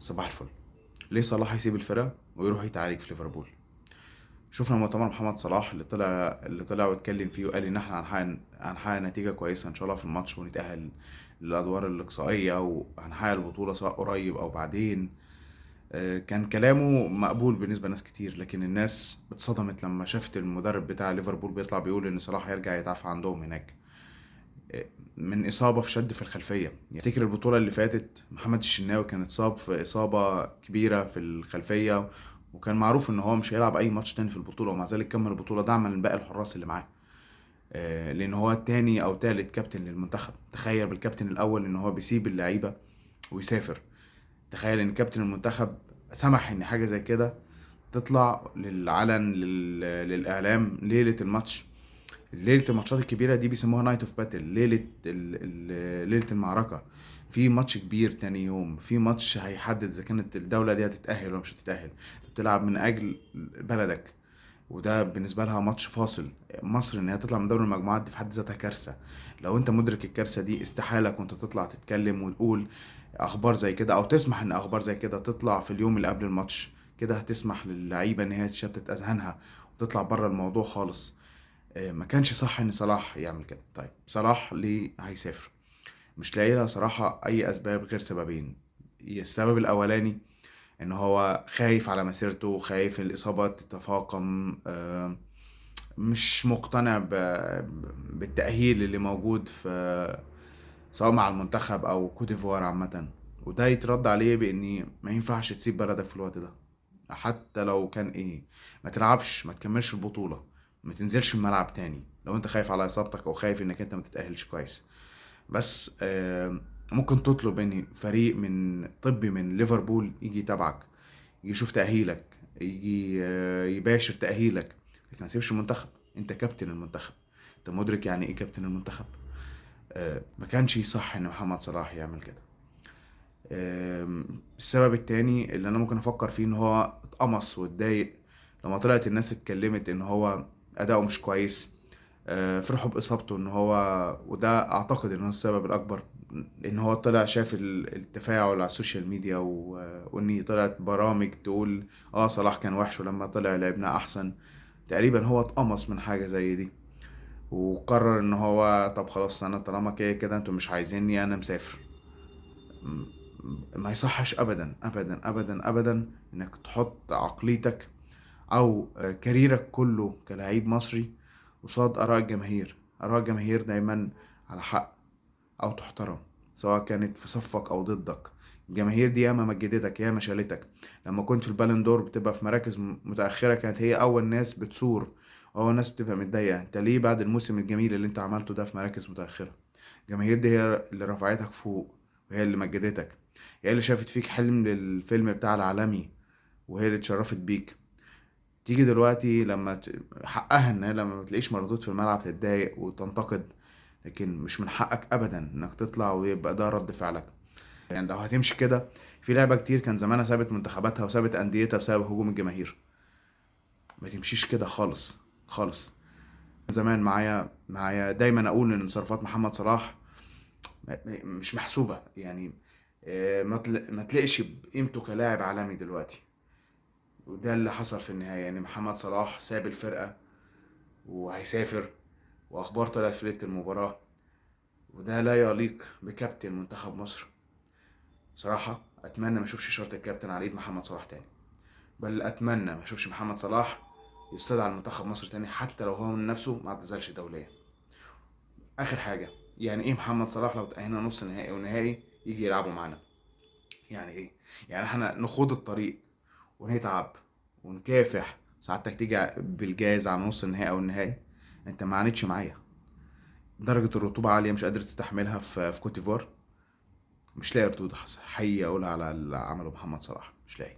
صباح الفل. ليه صلاح يسيب الفرقة ويروح يتعالج في ليفربول؟ شفنا مؤتمر محمد صلاح اللي طلع واتكلم فيه وقال ان احنا هنحقق نتيجة كويسة ان شاء الله في الماتش ونتأهل للأدوار الإقصائية وهنحقق البطولة سواء قريب أو بعدين. كان كلامه مقبول بالنسبة لناس كتير، لكن الناس اتصدمت لما شافت المدرب بتاع ليفربول بيطلع بيقول ان صلاح هيرجع يتعافى عندهم هناك من إصابة في شد في الخلفية. افتكر البطولة اللي فاتت محمد الشناوي كان اتصاب في إصابة كبيرة في الخلفية، وكان معروف ان هو مش هيلعب اي ماتش تاني في البطولة، ومع ذلك كمل البطولة دعما لباقي الحراس اللي معاه، لان هو تاني او تالت كابتن للمنتخب. تخيل بالكابتن الاول ان هو بيسيب اللعيبة ويسافر. تخيل ان كابتن المنتخب سمح ان حاجة زي كده تطلع للعلن للاعلام ليلة الماتش. ليلة الماتشات الكبيرة دي بيسموها night of battle، ليلة المعركة. في ماتش كبير تاني يوم، في ماتش هيحدد اذا كانت الدولة دي هتتاهل ولا مش هتتاهل. انت بتلعب من اجل بلدك، وده بالنسبة لها ماتش فاصل. مصر ان هي تطلع من دوري المجموعات دي في حد ذاتها كارثة. لو انت مدرك الكارثة دي استحالة كنت تطلع تتكلم وتقول اخبار زي كده، او تسمح ان اخبار زي كده تطلع في اليوم اللي قبل الماتش. كده هتسمح للعيبة ان هي تشتت اذهانها وتطلع بره الموضوع خالص. ما كانش صح ان صلاح يعمل كده. طيب صلاح ليه هيسافر؟ مش لاقي لها صراحة اي اسباب غير سببين. السبب الاولاني ان هو خايف على مسيرته، خايف الاصابات تتفاقم، مش مقتنع بالتأهيل اللي موجود في سواء مع المنتخب او كوت ديفوار عامة. وده يترد عليه بان ما ينفعش تسيب بلدك في الوقت ده، حتى لو كان ايه، ما تلعبش، ما تكملش البطولة، ما تنزلش الملعب تاني لو انت خايف على اصابتك او خايف انك انت ما تتأهلش كويس. بس ممكن تطلب ان فريق من طبي من ليفربول يجي يتابعك، يجي يشوف تأهيلك، يجي يباشر تأهيلك، لكن ما تسيبش المنتخب. انت كابتن المنتخب، انت مدرك يعني ايه كابتن المنتخب. ما كانش صح ان محمد صلاح يعمل كده. السبب التاني اللي انا ممكن افكر فيه ان هو اتقمص واتضايق لما طلعت الناس اتكلمت ان هو اداؤه مش كويس، فرحوا باصابته ان هو، وده اعتقد ان هو السبب الاكبر، ان هو طلع شاف التفاعل على السوشيال ميديا وان طلعت برامج تقول صلاح كان وحش ولما طلع لعبنا احسن. تقريبا هو اتقمص من حاجة زي دي وقرر ان هو طب خلاص انا طالما كده كده انتوا مش عايزيني انا مسافر. ما يصحش ابدا ابدا ابدا ابدا انك تحط عقليتك او كاريرك كله كلاعب مصري قصاد اراء الجماهير. اراء الجماهير دايما على حق او تحترم، سواء كانت في صفك او ضدك. الجماهير دي ياما مجدتك ياما شالتك. لما كنت في البالون دور بتبقى في مراكز متأخرة، كانت هي اول ناس بتصور واول ناس بتبقى متضايقة، انت ليه بعد الموسم الجميل اللي انت عملته ده في مراكز متأخرة؟ الجماهير دي هي اللي رفعتك فوق، وهي اللي مجدتك، هي اللي شافت فيك حلم للفيلم بتاع العالمي، وهي اللي اتشرفت بيك. تيجي دلوقتي لما حقها ان هي لما ما تلاقيش مردود في الملعب تتضايق وتنتقد، لكن مش من حقك ابدا انك تطلع ويبقى ده رد فعلك. لو هتمشي كده في لعبة كتير كان زمانها سابت منتخباتها وسابت انديتها بسبب هجوم الجماهير. ما تمشيش كده خالص خالص. زمان معايا دايما اقول ان تصرفات محمد صلاح مش محسوبة، ما تلاقيش بقيمته كلاعب عالمي دلوقتي. وده اللي حصل في النهاية، محمد صلاح ساب الفرقة وهيسافر، واخبار طلعت في ليلة المباراة، وده لا يليق بكابتن منتخب مصر. صراحة اتمنى ما اشوفش شرط الكابتن على ايد محمد صلاح تاني، بل اتمنى ما اشوفش محمد صلاح يستدعى على منتخب مصر تاني، حتى لو هو من نفسه ما اعتزلش دوليا. اخر حاجة، يعني ايه محمد صلاح لو تأهلنا نص نهائي ونهائي يجي يلعبوا معانا؟ يعني ايه؟ يعني احنا نخوض الطريق ونتعب ونكافح، ساعتك تيجي بالجايز على نص النهائي او النهائي؟ انت ما عانيتش معايا. درجة الرطوبة عالية مش قادر تستحملها في كوت ديفوار. مش لاقي ردود حقيقية اقولها على اللي عمله محمد صلاح، مش لاقي.